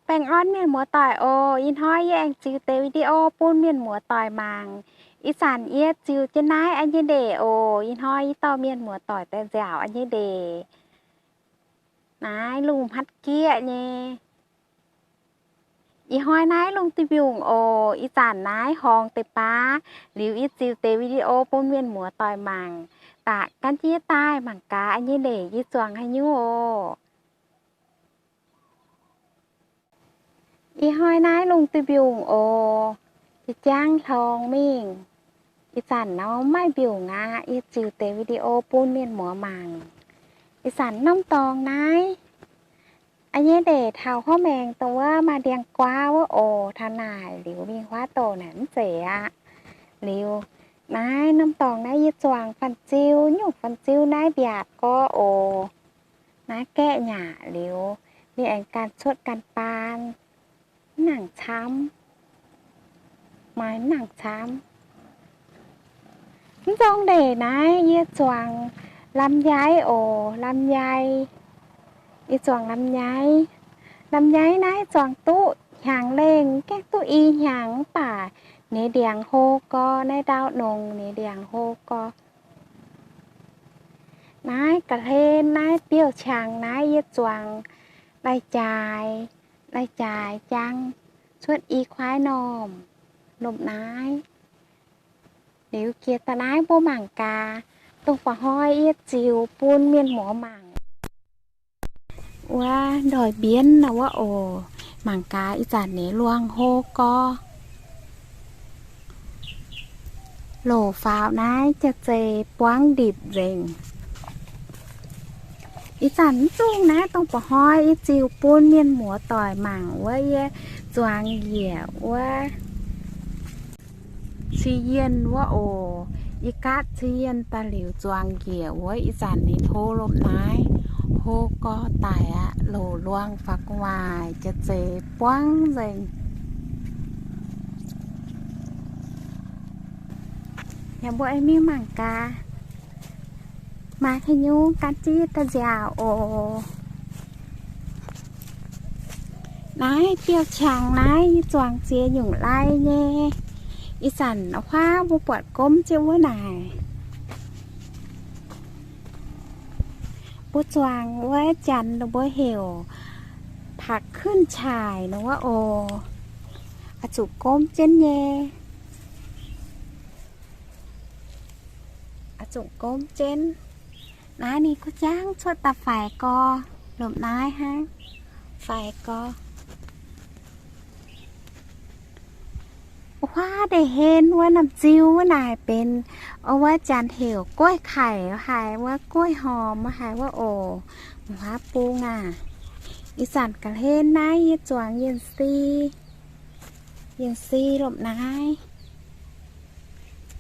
Baengh orn mienh muoz-doic oc. Ih hnoi yie aengx ziux deix video bun mienh muoz-doic mangc. Ih zanc yie ziux jienv naaiv a'nyei ndeic oc. Ih hnoi yie dorh mienh muoz-doic daaih nziaauc a'nyei ndeic. Naaiv lungh hmatv gieqv nyei. Ih hnoi naaiv lungh duih mbiungc oc. Ih zanc naaiv horngz deix baav. Liuz yie ziux deix video bun mienh muoz-doic mangc. Daaih gan jienv yie daaih mangc gaax a'nyei ndeic yie zuangx haaix nyungc oc. Ih hnoi naaiv lungh duih mbiungc oc. Jiex jangv hlorng mingh. Ih zanc nor mv maaih mbiungc aqv. Yie ziux deix video bun mienh muoz mangc. Ih zanc norm dorngx naaiv, a'nyei ndeic taux huaav maengx dongh wuov maaih ndiangx-guaav wuov oc. Taux naaic liuz mingh huaav doc naaic mv zeiz aqv. Liuz naaiv norm dorngx naaiv yie zuangx fan-ziu, nyungc fan-ziu naaiv mbiaatc gorx oc. Naaiv gaeqv nyaqc liuz, ninh aengx ganh cuotv ganh baan, mv nangc camv, maaih mv nangc camv. Mv nzong ndeic naaiv yie zuangx ลำไย oc, ลำไย. Yie zuangx ลำไย. ลำไย naaiv zuangx duqv hnyangx lengh, gaengh duqv i hnyangx mv baac ninh ndiangx hlo gorx, naaiv ndau nongx ninh ndiangx hlo gorx. Naaiv ga'hlen naaiv biouv-qangx naaiv yie zuangx lai-jaaix, lai-jaaix jangv cuotv i kuaaiv normh lomh naaiv. Liuz jiex daaih naaiv mbuo mangc gaax, dongh ba'hnoi yie ziux bun mienh muoz mangc. Wuov ndoih mbienv nor wuov oc. Mangc gaax ih zanc ninh luangh hlo gorx. Loc faaux naaiv jaax-zei buangv ndipc nzengc. Ih zanc mv zungh naaiv dongh ba'hnoi yie ziux bun mienh muoz-doic mangc wuov, yie zuangx njiec wuov cui yienh wuov oc. Yie gaatv cui yienh daaih liuz zuangx njiec wuov, ih zanc ninh hlo lomh naaiv, hlo gorx daic aqv. Loc luangh faaux gu'nguaaic, jaax-zei buangv nzengc. Yaac mbuo aengx mingh mangc gaax, maaih haaix nyungc gan jienv daaih nziaauc oc. Naaiv biouv-qangx naaiv yie zuangx ziex nyungc lai nyei. Ih zanc huaav mbuo buatc gomv jienv wuov naaic. Mbuo zuangx wuov janx ninh mbuo heuc ผักขึ้นฉ่าย nor wuov oc. Oix zuqc gomv jienv nyei. Oix zuqc gomv jienv. Naaiv ninh kuv jangv cuotv daaih faix gorx, lomh naaiv hnangv, faix gorx. Huaav deix hlen wuov norm ziu wuov naaic benx, wuov janx heuc กล้วยไข่ haaix, wuov กล้วยหอม haaix wuov oc. Huaav bung aac. Ih zanc ga'hlen naaiv yie zuangx yienh si, yienh si lomh naaiv.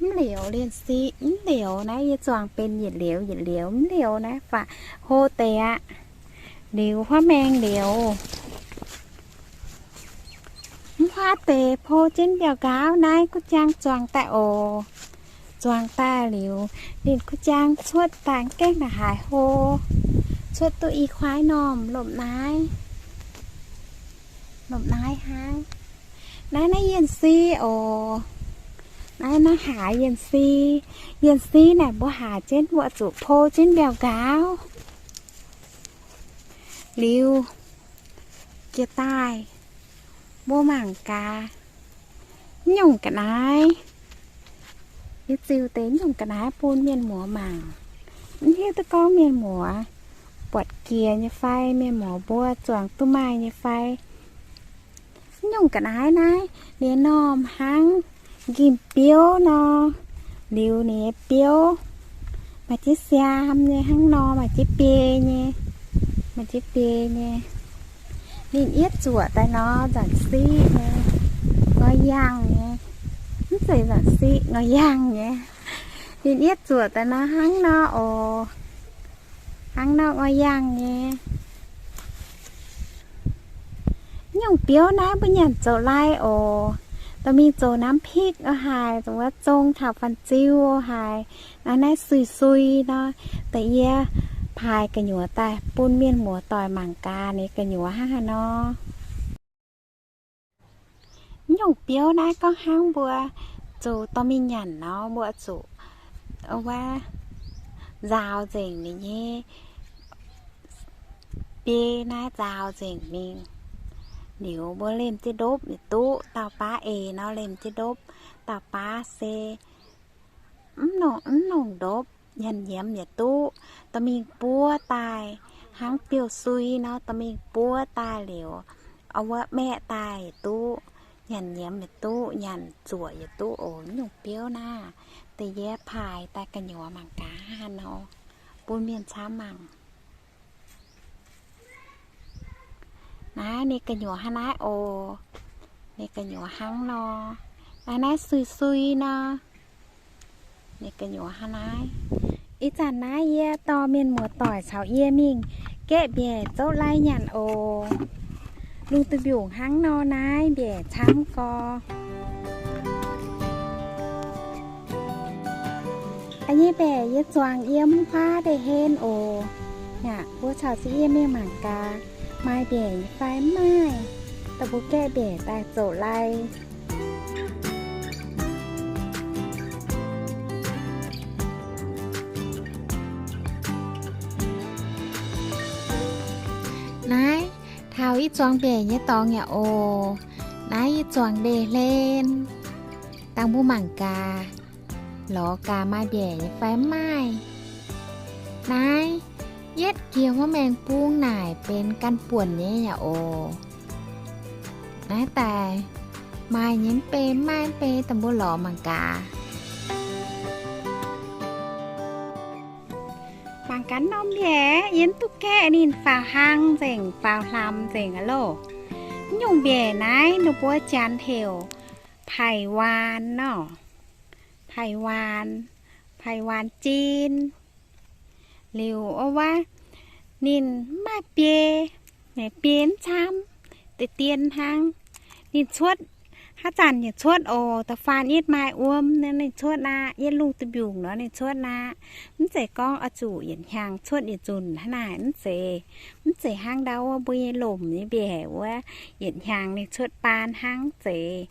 Mv liuz yienh si, mv liuz naaiv yie zuangx benx yietc liuz yietc liuz, mv liuz naaiv faaux hlo deix aqv. Liuz huaav maeng liuz. Mv huaav deix hlo jienv mbiauh nqaauv naaiv kuv jangv zuangx daaih oc. Zuangx daaih liuz, ninh kuv jangv cuotv daaih gaengh la'haaix hlo, cuotv duqv i kuaaiv normh lomh naaiv, lomh naaiv hnangv. Naaiv naaiv yienh si oc. Naaiv naaiv haaix yienh si. Yienh si naaic mbuo haaix jienv mbuo zuqc hlo jienv mbiauh nqaauv. Liuz jiex daaih mbuo mangc gaax, nyungc ga'naaiv. Yie ziux deix nyungc ga'naaiv bun mienh muoz mangc. Mv hiuv duqv gorngv mienh muoz buatc jiex nyei fai, mienh muoz mbuo zuangx duqv maaih nyei fai. Nyungc ga'naaiv naaiv, ninh normh hnangv nqimh biouv nor. Liuz ninh nyei biouv maaih jienv siaam nyei hnangv nor, maaih jienv biei nyei, maaih jienv biei nyei. Ninh yietv zuoqc daaih nor nzanc siqv nyei, ngoi yangh nyei. Mv zeiz nzanc siqv, ngoi yangh nyei. Ninh yietv zuoqc daaih nor hnangv nor oc. Hnangv nor ngoi yangh nyei. Nyungc biouv naaiv mbuo nyanc zoux lai oc. Dorh mingh zoux น้ำพริก haaix, zoux wuov zong taux fan-ziu haaix. Naaiv naaiv sui sui nor. Da'yie paaix gu'nyuoz daaih bun mienh muoz-doic mangc gaax ninh gu'nyuoz hnangv haaix nor. Nyungc biouv naaiv gorngv hnangv mbuo zuqc dorh mingh nyanc nor, mbuo zuqc wuov nzaaux nzengc ninh nyei biei naaiv, nzaaux nzengc mingh. Liuz mbuo lemh jienv ndopv yaac duqv, dauh baav eix nor lemh jienv ndopv, dauh baav se mv nongc, mv nongc ndopv, nyanc nyiemz yaac duqv. Dorh mingh buov daaih hnangv biouv-sui nor, dorh mingh buov daaih liuz, wuov maeqv daaih yaac duqv. Nyanc nyiemz yaac duqv, nyanc zuoqc yaac duqv oc. Nyungc biouv naaiv, da'yietv paaix daaih gu'nyuoz mangc gaax haaix nor, bun mienh camv mangc. Naaiv ninh gu'nyuoz hnangv naaiv oc. Ninh gu'nyuoz hnangv nor. Naaiv, naaiv sui-sui nor. Ninh gu'nyuoz hnangv naaiv. Ih zanc naaiv yie dorh mienh muoz-doic caux yie mingh gaeqv mbiaec zouv lai nyanc oc. Lungh duih mbiungc hnangv nor naaiv mbiaec camv gorx. A'nyei mbaeqc yie zuangx yiem huaav ndeic-hlen oc. Yaac mbuo caux ziex yie mingh mangc gaax, maaih mbiaec fai mv maaih, dongh mbuo gaeqv mbiaec daaih zoux lai. Naaiv taux yie zuangx mbiaec nyei dorngx yaac oc. Naaiv yie zuangx ndeic-hlen. Dangh mbuo mangc gaax, lorz gaax maaih mbiaec nyei fai mv maaih. Naaiv yietv jiex wuov maengx bung naaic benx ganh buonc nyei yaac oc. Naaiv daaih maaih nyei mv bei, mv maaih mv bei, dangh mbuo lorz mangc gaax. Mangc gaax norm mbiaec, yie mv duqv gaeqv ninh faaux hlang nzengc, faaux hlamx nzengc aqv loh. Mv nyungc mbiaec naaiv ninh mbuo janx heuc paic waanc nor. Paic waanc, paic waanc jin. Liuz wuov, ninh mv maaih biei, biei mv camv, deix dien hnangv. Ninh cuotv, haaix zanc ninh cuotv oc, da'faanh yietv maaih wuom nor ninh cuotv aqv, yietv lungh duih mbiungc nor ninh cuotv aqv. Mv zeiz gorngv oix zuqc yietc hnyangx cuotv yietc nzunc hnangv naaic, mv zeiz. Mv zeiz hnangv ndau wuov mbuo nyei lomc nyei mbiaec wuov, yietc hnyangx ninh cuotv baan hnangv, mv zeiz.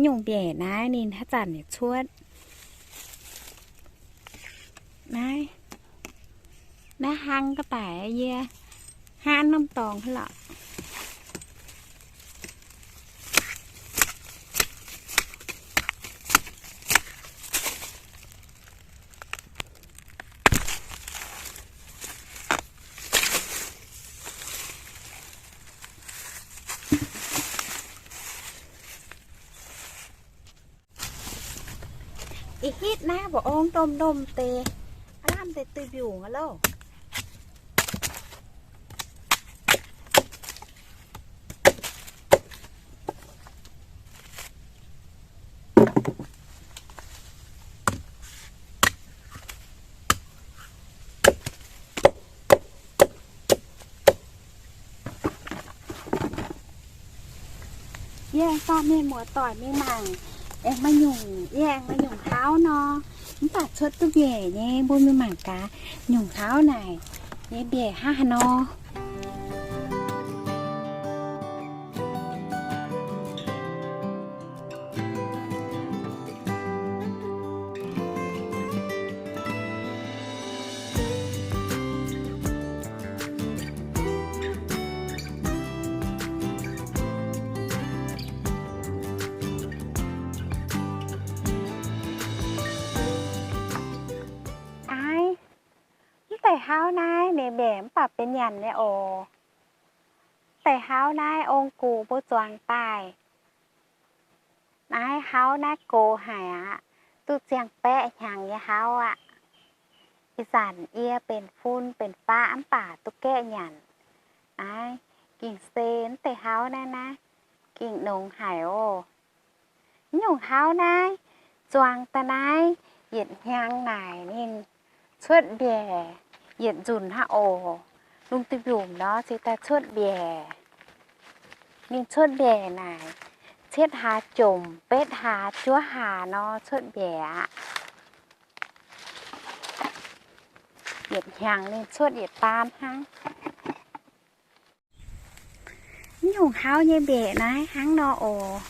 Nyungc mbiaec naaiv ninh haaix zanc ninh cuotv. Naaiv, naaiv hnangv ga'daic yie hnangv norm dorngx lorqc. Ih hitv naaiv mbu'ong ndomh ndomh deix, aav lamh deix duih mbiungc aqv loh. Yie aengx dorh mienh muoz-doic mingh mangc, aengx maaih nyungc, yie aengx maaih nyungc hlauv nor, mv baac cuotv duqv mbiaec nyei, mbuo mingh mangc gaax nyungc hlauv naaic nyei mbiaec hnangv haaix nor. Aav, mv deix hlauv naaiv ninh mbiaec mv baac benx nyanc nyei oc. Mv deix hlauv naaiv ong-gux mbuo zuangx daaih. Naaiv hlauv naaiv gox haic aqv, duqv ziangh baeqv hnyangx nyei hlauv aqv. Ih zanc yie benx fun benx faqv mv baac duqv gaeqv nyanc. Naaiv gengh se mv deix hlauv naaiv, naaiv gengh nongx haic oc. Nyungc hlauv naaiv zuangx daaih naaiv yietc hnyangx naaic ninh cuotv mbiaec yietc nzunc hnangv oc. Lungh duih mbiungc nor se daaih cuotv mbiaec. Ninh cuotv mbiaec naaic cietv hlaax jomc, betv hlaax, juov hlaax nor cuotv mbiaec aqv. Yietc hnyangx ninh cuotv yietc baan hnangv. Mv nyungc hlauv nyei mbiaec naaiv hnangv nor oc.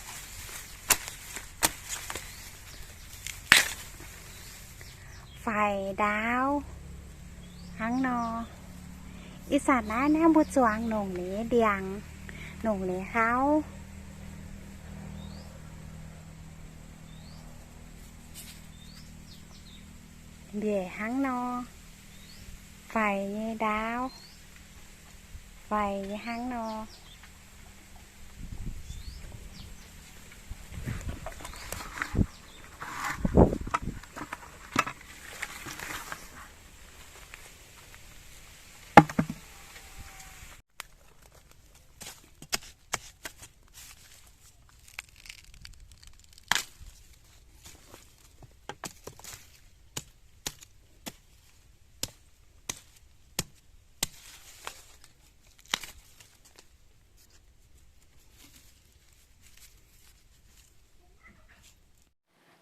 faix ndaauv hnangv nor. Ih zanc naaiv, naaiv mbuo zuangx nongc ninh ndiangx, nongc ninh hlauv. Mbiec hnangv nor, faix nyei ndaauv, faix nyei hnangv nor.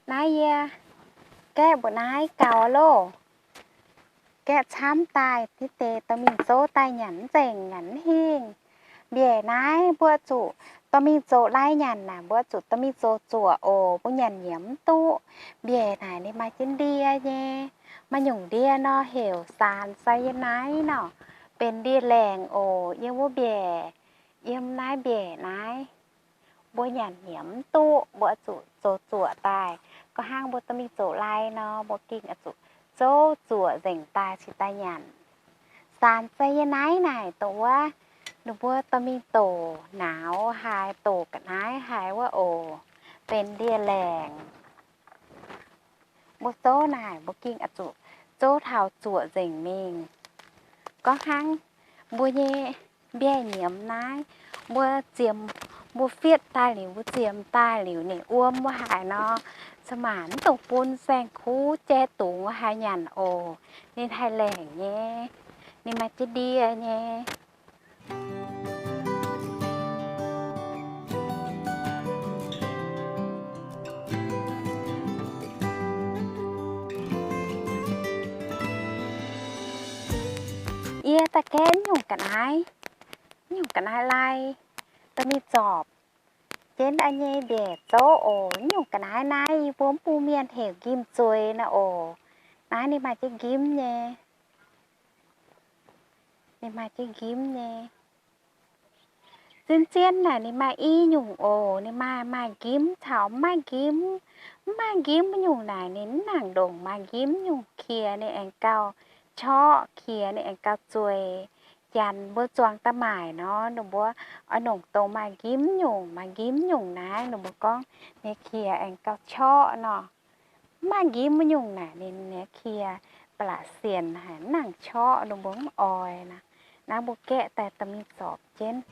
Naaiv yie gaeqv mbuoqc naaiv gaux loh. Gaeqv camv daaih, diqv deix dorh mingh zouv daaih nyanc mv nzengc, nyanc mv hingh. Mbiec naaiv mbuo zuqc dorh mingh zoux lai nyanc naaic, mbuo zuqc dorh mingh zoux zuoqc oc. Mbuo nyanc nyiemz mv duqv. Mbiec naaic ninh maaih jienv ndie nyei. Maaih nyungc ndie nor heuc saan sai yie naaiv nor, benx ndie laengc oc. Yiem wuov mbiec, yiem naaiv mbiec naaiv, mbuo nyanc nyiemz mv duqv, mbuo zuqc zoux zuoqc daaih. Gorngv hnangv mbuo dorh mingh zoux lai nor, mbuo gengh oix zuqc zouv zuoqc nzengc daaih cingx daaih nyanc. Saan sai yie naaiv naaic dongh wuov, ninh mbuo dorh mingh doqc nauz haaix, doqc ga'naaiv haaix wuov oc, benx ndie laengc. Mbuo zouv naaic mbuo gengh oix zuqc zouv taux zuoqc nzengc mingh. Gorngv hnangv mbuo nyei mbiaih nyiemz naaiv, mbuo ziemx, mbuo fietv daaih liuz, mbuo ziemx daaih liuz ninh wuom wuov haaix nor, ca'maanc mv dungx bun saeng-kuv jai dungz wuov haaix nyanc oc. Ninh haih laengc nyei. Ninh maaih jienv ndie nyei. Yie daaih gaeqv nyungc ga'naaiv, nyungc ga'naaiv lai, dorh mingh zorpc jienv a'nyei mbiec zouv oc. Nyungc ga'naaiv naaiv yie mbuo mv bung mienh heuc nqimh zueiz nor oc. Naaiv ninh maaih jienv nqimv nyei. Ninh maaih jienv nqimv nyei. Zien-zien naaic ninh maaih i nyungc oc. Ninh maaih, maaih nqimv caux mv maaih nqimv. Mv maaih nqimv nyungc naaic ninh mv nangc ndongc maaih nqimv nyungc. Qiex ninh aengx gauh qorqv, qiex ninh aengx gauh zueiz. Janx mbuo zuangx daaih maaic nor, ninh mbuo oix nongc dongh maaih nqimv nyungc. Maaih nqimv nyungc naaiv ninh mbuo gorngv ninh qiex aengx gauh qorqv nor. Mv maaih nqimv nyungc naaic ninh nyei qiex ba'laqc sienx haic, mv nangc qorqv, ninh mbuo mv oix naaic. Naaiv mbuo gaeqv daaih dorh mingh zorpc jienv.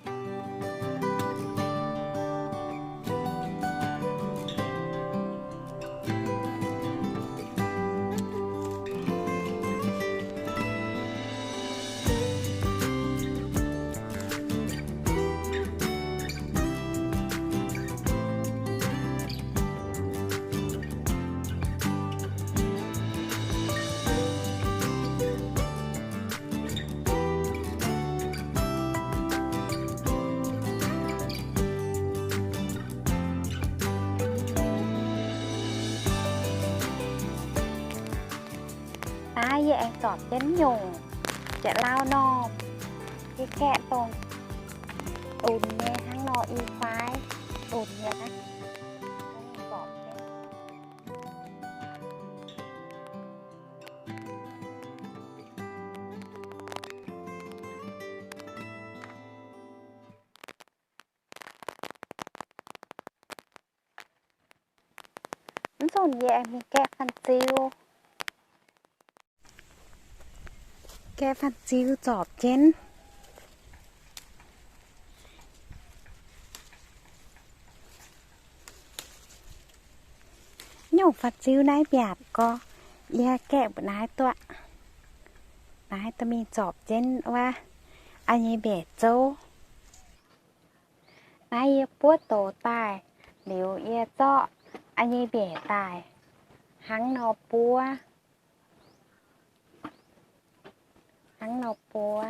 Naaiv yie aengx zorpc jienv nyungc jiex lauh normh. Yie gaeqv dongh lunx nyei hnangv nor i fai, lunx nyei naaiv. Zorpc jienv. Mv nzunc yie aengx mingh gaeqv fanh ziu. Gaeqv fanh ziu zorpc jienv. Nyungc fanh ziu naaiv mbiaatc gorx, yie gaeqv mbuoqc naaiv duqv. Naaiv dorh mingh zorpc jienv wuov, a'nyei mbiaec zouv. Naaiv yie buov douz daaih liuz, yie zorqv a'nyei mbiaec daaih hnangv nor buov. Hnangv nor buov.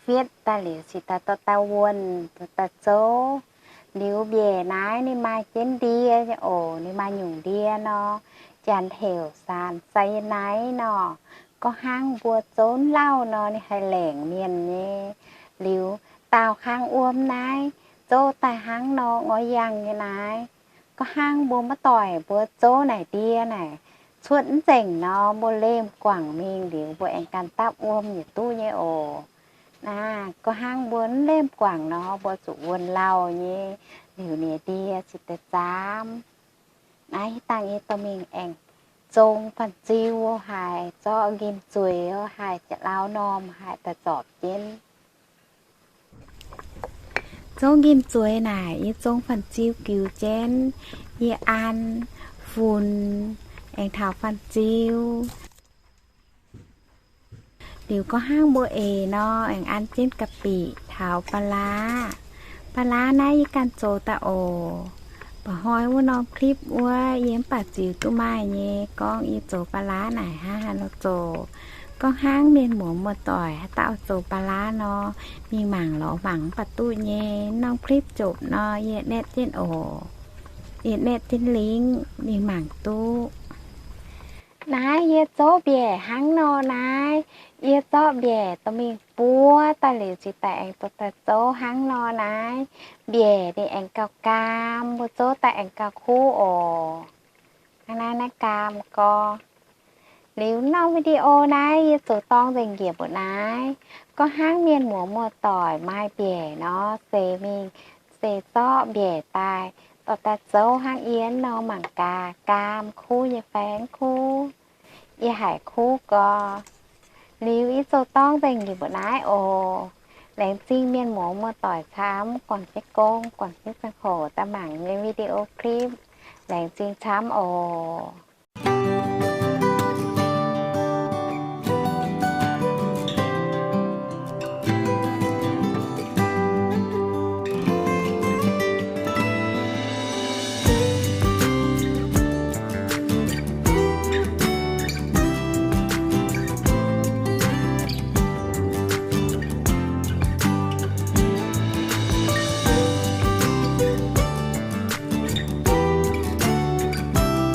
bietv daaih liuz cingx daaih dorh daaih wuonh, dorh daaih zouv. Liuz mbiaec naaiv ninh maaih jienv ndie nyei oc. Ninh maaih nyungc ndie nor, janx heuc sand cyanide nor. Gorngv hnangv mbuo zouv lauh nor ninh haih laengc mienh nyei. Liuz daauh kang wuom naaiv zouv daaih hnangv nor ngor-yangh nyei naaiv. Gorngv hnangv mbuo muoz-doic mbuo zouv naaic ndie naaic cuotv mv nzengc nor, mbuo lemh guangc mingh liuz mbuo aengx ganh dapv wuom yietc duqv nyei oc. Naaiv gorngv hnangv mbuo mv lemh guangc nor, mbuo zuqc wuonh lauh nyei, liuz ninh ndie cingx daaih zaamv. Naaiv dangh yie dorh mingh aengx zong fanh ziu haic, zorqv nqimh zueiz haic, jaax lauv normh haic daaih zorpc jienv. Zong nqimh zueiz naaic yie zong fanh ziu giux jienv, yie an funx aengx taux fanh ziu. Liuz gorngv hnangv mbuo eix nor, aengx an jienv ga'bic taux ba'laav. Ba'laav naaiv yie ganh zoux daaih oc. Mba'hnoi wuov norm clip wuov yie mv baac ziux duqv maaih nyei, gorngv yie zoux ba'laav naaic hnangv haaix nor zoux. Gorngv hnangv mienh muoz muoz-doic haaix dauh zoux ba'laav nor, mingh mangc lorz mangc mv baac duqv nyei. Norm clip jopc nor yie naetv jienv oc. Yie naetv jienv link mingh mangc duqv. Naaiv yie zouv mbiaec hnangv nor naaiv, yie zorqv mbiaec dorh mingh buov daaih liuz cingx daaih aengx dorh daaih zouv hnangv nor naaiv. Mbiaec ninh aengx gauh gaam, mbuo zouv daaih aengx gauh kuv oc. Hnangv naaiv naaiv gaam gorx. Liuz norm video naaiv yie zoux dorng nzengc njiec mbuoqc naaiv. Gorngv hnangv mienh muoz muoz-doic maaih mbiaec nor, se mingh se zorqv mbiaec daaih, dorh daaih zouv hnangv yie nor mangc gaax gaam kuv nyei fai mv kuv. Yie haiz kuv gorx. Liuz yie zoux dorng nzengc njiec mbuoqc naaiv oc. Laengz zingh mienh muoz muoz-doic camv, guangc jienv gong, guangc jienv ziangh hoc daaih mangc nyei video clip. Laengz zingh camv oc.